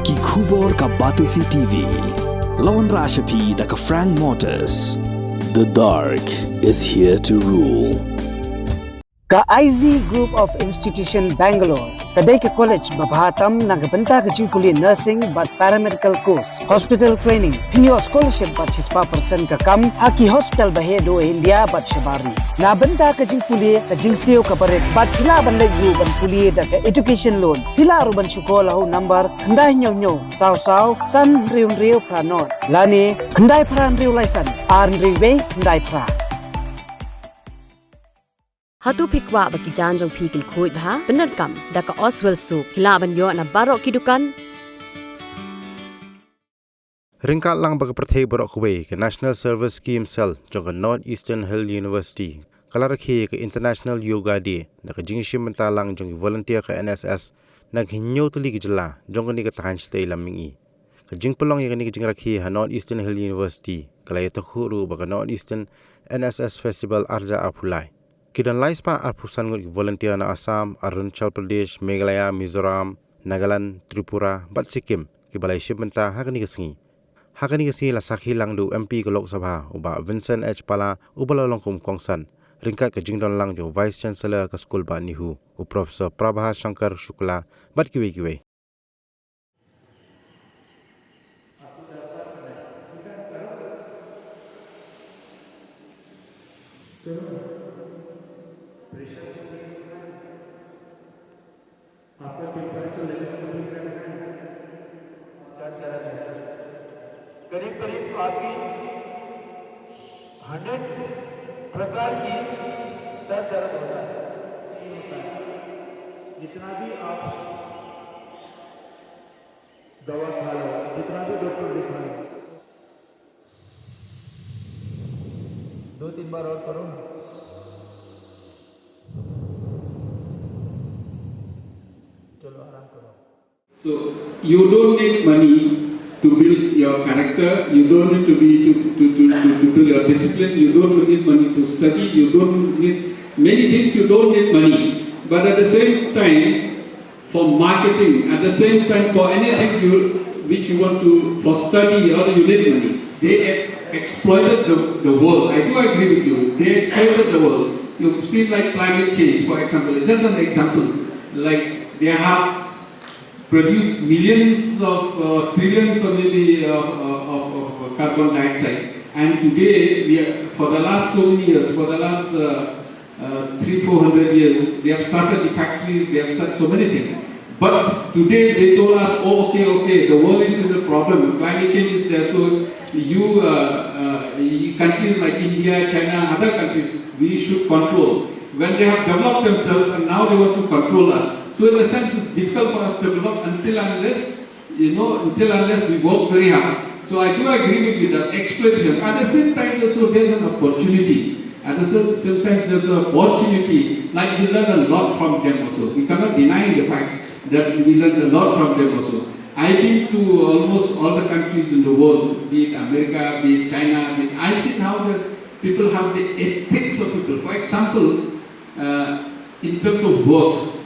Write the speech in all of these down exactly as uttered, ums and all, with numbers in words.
Ki khubor ka Batesi T V. La wanrah sha phi da ka Frank Motors. The dark is here to rule. Ka I Z Group of Institution Bangalore ka dei ka college ba bha tam na ka bynta ka jingpule nursing bad paramedical course, hospital training, pynïoh scholarship bad shispah percent ka kam ha ki hospital ba heh duh India bad shabar ri. Na bynta ka jingpule ka jingsiew kaba rit bad phi lah ban leit ruh ban pule da ka education loan. Phi lah ruh ban shu call ha u number khyndai hynñiew hynñiew saw saw san hynriew hynriew phra nod lane khyndai phra hynriew lai san ar hynriew wei khyndai phra. Hato phi kwah ba ki jaiñ jong phi kin khuid bha? Pyndonkam da ka Oswell Soap. Phi lah ban ïoh na baroh ki dukan. Ryngkat lang bad ka pyrthei baroh kawei, ka National Service Scheme Cell jong ka North Eastern Hill University ka la rakhe ïa ka International Yoga Day da ka jingshim bynta lang jong ki volunteer ka N S S na ki hynñiew tylli ki jylla jong kane ka thaiñ shatei lam mihngi. Ka jingpynlong ïa kane ka jingrakhe ha North Eastern Hill University ka la ïathuh ruh ba ka North Eastern N S S Festival arhajar arphew lai. Ki don laispah arphew san ngut ki volunteer na Assam, Arunachal Pradesh, Meghalaya, Mizoram, Nagaland, Tripura bad Sikkim kiba la ïashim bynta ha kane ka sngi. Ha kane ka sngi la sakhi lang da u M P ka Lok Sabha, u Bah Vincent H Pala, uba la long kum u kongsan, ryngkat ka jingdon lang jong u Vice Chancellor ka skul Bah NEHU, u Professor Prabha Shankar Shukla bad kiwei kiwei. आपका टेम्परेचर लेवल कभी कम है, सर दर्द है, करीब करीब आपकी हंड्रेड प्रकार की सर दर्द होता है, ये होता है। जितना भी आप दवा खा लो, जितना भी डॉक्टर दिखा लो, दो तीन बार और करो ना। चलो, आराम करो। So, you don't need money to build your character, you don't need to be to, to, to, to, to build your discipline, you don't need money to study, you don't need many things, you don't need money. But at the same time, for marketing, at the same time, for anything you which you want to for study or you need money. They have exploited the, the world. I do agree with you. They exploited the world. You've seen like climate change, for example. Just an example. Like they have produced millions of uh, trillions or maybe uh, uh, of, of carbon dioxide, and today we are, for the last so many years, for the last uh, uh, three, four hundred years, they have started the factories, they have started so many things. But today they told us, oh, okay, okay, the world is in a problem, climate change is there, so you, uh, uh, you countries like India, China, other countries, we should control. When they have developed themselves and now they want to control us. So in a sense, it's difficult for us to develop until unless you know, until unless we work very hard. So I do agree with you that exploitation. At the same time, also there's an opportunity. At the same, same time, there's an opportunity. Like we learn a lot from them also. We cannot deny the facts that we learn a lot from them also. I've been to almost all the countries in the world, be it America, be it China, be it, I've seen how the people have the ethics of people. For example, uh, in terms of works,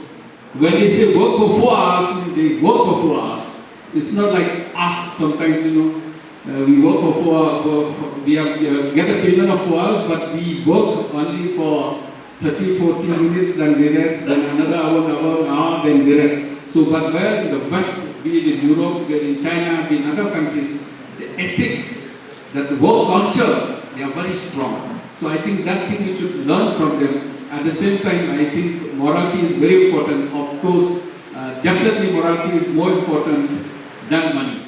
when they say work for four hours, they work for four hours. It's not like us sometimes, you know, uh, we work for four hours, for, for, we, have, we have, get a payment of four hours, but we work only for thirty, forty minutes, then we rest, then another hour, another hour, then we rest. So, but where in the West, be it in Europe, be it in China, be it in other countries, the ethics that the work culture, they are very strong. So I think that thing we should learn from them. At the same time, I think morality is very important. Of course, uh, definitely morality is more important than money.